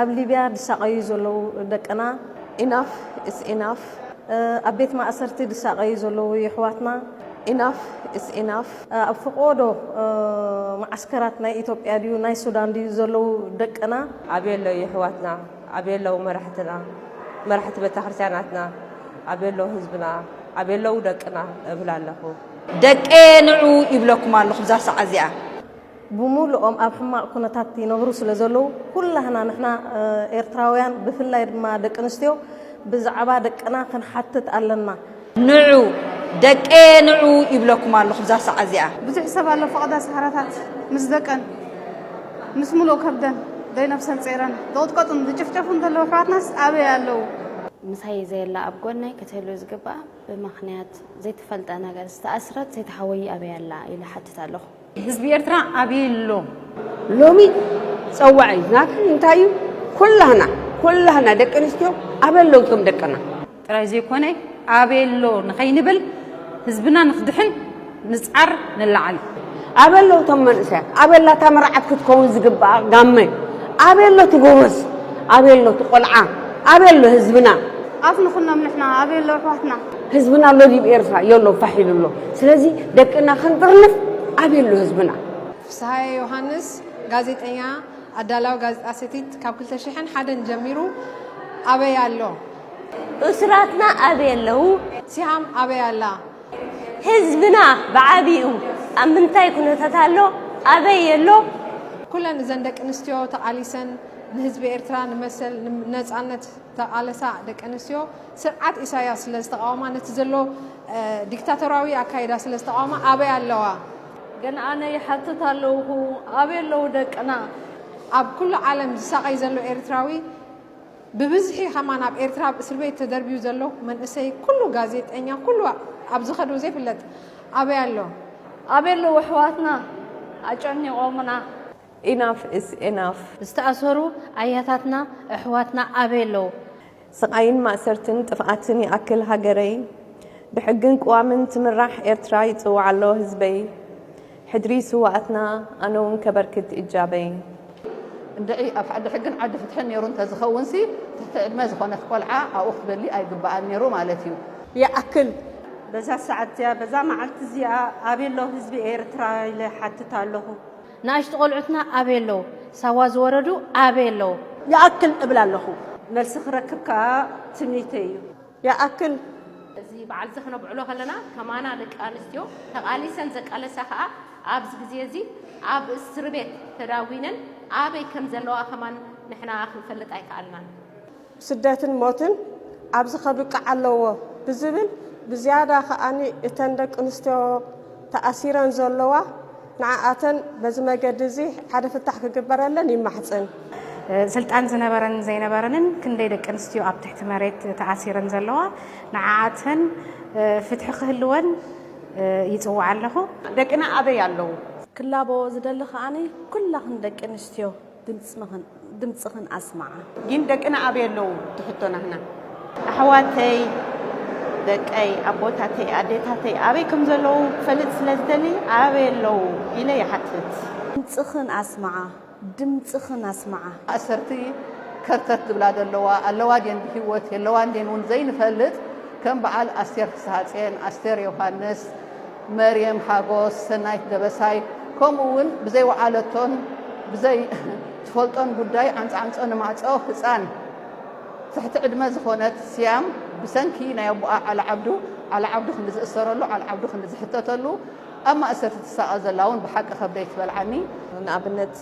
ኣብ ሊብያ ዝሳቐዩ ዘለዉ ደቅና፣ Enough is enough። ኣብ ቤት ማእሰርቲ ዝሳቐዩ ዘለዉ የሕዋትና፣ Enough is enough። ኣብ ፈቖዶ መዓስከራት ናይ ኢትዮጵያ ድዩ ናይ ሱዳን ድዩ ዘለዉ ደቅና፣ ኣበይ ኣለዉ የሕዋትና? ኣበይ ኣለዉ መራሕትና? መራሕቲ ቤተክርስትያናትና ኣበይ ኣለዉ? ህዝብና ኣበይ ኣለዉ? ደቅና እብል ኣለኹ። ደቀየ ንዑ ይብለኩም ኣለኹ ብዛ ሰዓት እዚኣ። ብምሉኦም ኣብ ሕማቕ ኩነታት ይነብሩ ስለ ዘለዉ፣ ኩላህና ንሕና ኤርትራውያን ብፍላይ ድማ ደቂ ኣንስትዮ ብዛዕባ ደቅና ክንሓትት ኣለና። ንዑ ደቀየ ንዑ ይብለኩም ኣለኹ ብዛ ሰዓት እዚኣ። ብዙሕ ሰብ ኣሎ ፈቐዳ ሰሃራታት ምስ ደቀን ምስ ሙሉእ ከብደን ዘይነብሰን ጸይረን ዝቕጥቀጡን ዝጭፍጨፉን ዘለዉ ኣሕዋትናስ ኣበይ ኣለዉ? ምሳይ ዘየላ ኣብ ጎነይ ክትህሉ ዝግባኣ ብምኽንያት ዘይተፈልጠ ነገር ዝተኣስረት ዘይተሓወይ ኣበይ ኣላ ኢለ ሓትት ኣለኹ። ህዝቢ ኤርትራ ኣበይ ኣሎ? ሎሚ ጸዋዒ ናተይ እንታይ እዩ? ኩላህና ኩላህና ደቂ ኣንስትዮ ኣበይ ኣለዉ እቶም ደቅና? ጥራይ ዘይኮነ ኣበይ ኣሎ ንኸይንብል ህዝብና ንኽድሕን ንጽዓር ንለዓል። ኣበይ ኣለዉ እቶም መንእሰያት? ኣበይ ኣላ እታ መርዓት ክትከውን ዝግባኣ ጋመ? ኣበይ ኣሎ እቲ ጎበዝ? ኣበይ ኣሎ እቲ ቆልዓ? ኣበይ ኣሎ ህዝብና? ኣፍ ንኹኖም ንሕና ኣበይ ኣሎ ኣሕዋትና? ህዝብና ኣሎ ዲብ ኤርትራ የሎ ፋሕ ኢሉ ኣሎ። ስለዚ ደቅና ክንጥርንፍ ኣበይ ኣሎ ህዝብና? ፍስሃየ ዮሃንስ፣ ጋዜጠኛ፣ ኣዳላዊ ጋዜጣ ሰቲት፣ ካብ ክልተ ሽሕን ሓደን ጀሚሩ ኣበይ ኣሎ? እሱራትና ኣበይ ኣለዉ? ሲሃም ኣበይ ኣላ? ህዝብና ብዓቢኡ ኣብ ምንታይ ኩነታት ኣሎ? ኣበይ ኣሎ? ኩለን እዘን ደቂ ኣንስትዮ ተቓሊሰን ንህዝቢ ኤርትራ ንመሰል ንነጻነት ተቓለሳ ደቂ ኣንስትዮ ስርዓት ኢሳያስ ስለ ዝተቓወማ፣ ነቲ ዘሎ ዲክታቶራዊ ኣካይዳ ስለ ዝተቓወማ ኣበይ ኣለዋ? ግን ኣነ ይሓትት ኣለኹ፣ ኣበይ ኣለዉ ደቅና? ኣብ ኩሉ ዓለም ዝሳቐይ ዘሎ ኤርትራዊ ብብዝሒ ከማን ኣብ ኤርትራ ኣብ እስር ቤት ተደርብዩ ዘሎ መንእሰይ ኩሉ ጋዜጠኛ ኩሉ ኣብ ዝኸዶ ዘይፍለጥ ኣበይ ኣሎ? ኣበይ ኣለዉ ኣሕዋትና? ኣጨኒቖምና። Enough is enough። ዝተኣሰሩ ኣያታትና ኣሕዋትና ኣበይ ኣለዉ? ስቓይን ማእሰርትን ጥፍኣትን ይኣክል ሃገረይ። ብሕግን ቅዋምን ትምራሕ ኤርትራ ይጽውዕ ኣሎ ህዝበይ። ሕድሪ ስውኣትና ኣነ እውን ከበርክት እጃበይ። እንድዒ ኣብ ዓዲ ሕግን ዓዲ ፍትሕን ነይሩ እንተዝኸውንሲ ትሕቲ ዕድመ ዝኾነት ቆልዓ ኣብኡ ክትበሊ ኣይግበኣን ነይሩ ማለት እዩ። ይኣክል። በዛ ሰዓት እዚኣ በዛ መዓልቲ እዚኣ ኣበይ ኣሎ ህዝቢ ኤርትራ ኢለ ሓትት ኣለኹ። ንኣሽቱ ቆልዑትና ኣበይ ኣለዉ? ሳዋ ዝወረዱ ኣበይ ኣለዉ? ይኣክል እብል ኣለኹ። መልሲ ክረክብ ከኣ ትምኒተይ እዩ። ይኣክል። እዚ በዓል እዚ ክነብዕሎ ከለና ከማና ደቂ ኣንስትዮ ተቓሊሰን ዘቃለሳ ከኣ ኣብዚ ግዜ እዚ ኣብ እስር ቤት ተዳዊነን ኣበይ ከም ዘለዋ ከማን ንሕና ክንፈልጥ ኣይከኣልናን። ስደትን ሞትን ኣብዚ ከብቅዕ ኣለዎ ብዝብል ብዝያዳ ከኣ እተን ደቂ ኣንስትዮ ተኣሲረን ዘለዋ ንዓኣተን በዚ መገዲ እዚ ሓደ ፍታሕ ክግበረለን ይማሕጽን። ስልጣን ዝነበረን ዘይነበረንን ክንደይ ደቂ ኣንስትዮ ኣብ ትሕቲ መሬት ተኣሲረን ዘለዋ ንዓኣተን ፍትሒ ክህልወን ይጽውዕ ኣለኹ። ደቅና ኣበይ ኣለዉ? ክላቦ ዝደሊ ከኣ ኩላኽን ደቂ ኣንስትዮ ድምጽኽን ድምጽኽን ኣስምዓ። ግን ደቅና ኣበይ ኣለዉ? ትሕቶ ናህና። ኣሕዋተይ ደቀይ ኣቦታተይ ኣዴታተይ ኣበይ ከም ዘለዉ ክፈልጥ ስለ ዝደሊ ኣበይ ኣለዉ ኢለ ይሓትት። ድምጽኽን ኣስምዓ። ድምጽኽን ኣስምዓ። ኣሰርት ከርተት ዝብላ ዘለዋ ኣለዋ ድየን ብህይወት የለዋን ድየን እውን ዘይንፈልጥ ከም በዓል ኣስቴር ፍስሃጽየን ኣስቴር ዮሃንስ መርየም ሓጎስ ሰናይት ደበሳይ ከምኡ እውን ብዘይ ወዓለቶን ብዘይ ትፈልጦን ጉዳይ ዓንጻ ዓንጾ ንማዕጾ ህጻን ትሕቲ ዕድመ ዝኾነት ስያም ብሰንኪ ናይ ኣቦኣ ዓሊ ዓብዱ ዓሊ ዓብዱ ክንዲ ዝእሰረሉ ዓሊ ዓብዱ ክንዲ ዝሕተተሉ ኣብ ማእሰርቲ ትሳቐ ዘላ እውን ብሓቂ ከብደይ ትበልዓኒ። ንኣብነት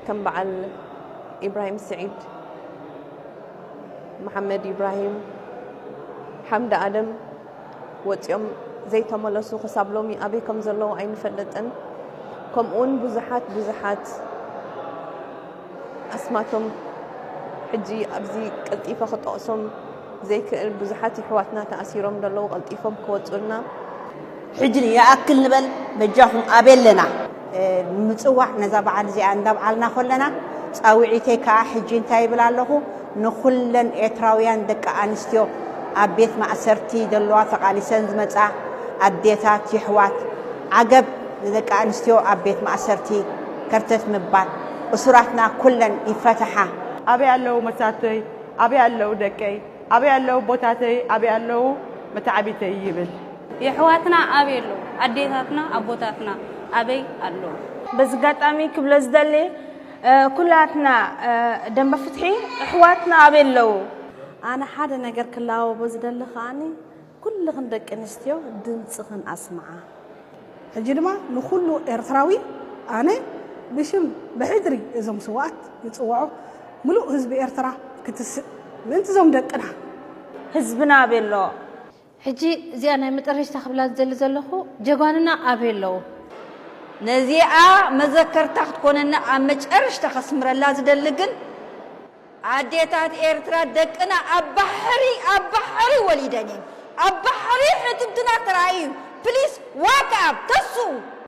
ከም በዓል ኢብራሂም ስዒድ፣ መሓመድ ኢብራሂም፣ ሓምድ ኣደም ወፂኦም ዘይተመለሱ ክሳብ ሎሚ ኣበይ ከም ዘለዉ ኣይንፈልጥን። ከምኡውን ብዙሓት ብዙሓት ኣስማቶም ሕጂ ኣብዚ ቀልጢፈ ክጠቕሶም ዘይክእል ብዙሓት ይሕዋትና ተኣሲሮም ዘለዉ ቀልጢፎም ክወፁልና። ሕጂ ይኣክል ንበል በጃኹም ኣበይ ኣለና ንምፅዋዕ ነዛ በዓል እዚኣ እንዳብዓልና ከለና ፃውዒተይ ከዓ ሕጂ እንታይ ይብል ኣለኹ ንኩለን ኤርትራውያን ደቂ ኣንስትዮ ኣብ ቤት ማእሰርቲ ዘለዋ ተቓሊሰን ዝመፃ ኣዴታት ይሕዋት ዓገብ ንደቂ ኣንስትዮ ኣብ ቤት ማእሰርቲ ከርተት ምባል እሱራትና ኩለን ይፈተሓ። ኣበይ ኣለዉ መሳቶይ? ኣበይ ኣለዉ ደቀይ? ኣበይ ኣለዉ ኣቦታተይ? ኣበይ ኣለዉ መተዓቢተይ? ይብል። የሕዋትና ኣበይ ኣለዉ? ኣዴታትና ኣቦታትና ኣበይ ኣለዉ? በዚ ኣጋጣሚ ክብሎ ዝደሊ ኩላትና ደንበ ፍትሒ ኣሕዋትና ኣበይ ኣለዉ? ኣነ ሓደ ነገር ክላወቦ ዝደሊ ከኣኒ ኩልኽን ደቂ ኣንስትዮ ድምፅኽን ኣስምዓ። ሕጂ ድማ ንኹሉ ኤርትራዊ ኣነ ብሽም ብሕድሪ እዞም ስውኣት ይፅውዖ። ምሉእ ህዝቢ ኤርትራ ክትስእ ምእንቲ እዞም ደቅና። ህዝብና ኣበይ ኣሎ? ሕጂ እዚኣ ናይ መጠረሽታ ክብላ ዝደሊ ዘለኹ ጀጓንና ኣበይ ኣለዉ? ነዚኣ መዘከርታ ክትኮነና ኣብ መጨረሽታ ከስምረላ ዝደሊ ግን ኣዴታት ኤርትራ ደቅና ኣብ ባሕሪ ኣብ ባሕሪ ወሊደን እየን። ኣብ ባሕሪ ሕትምትና ተራእዩ። ፕሊስ ዋክ ኣፕ ተስኡ።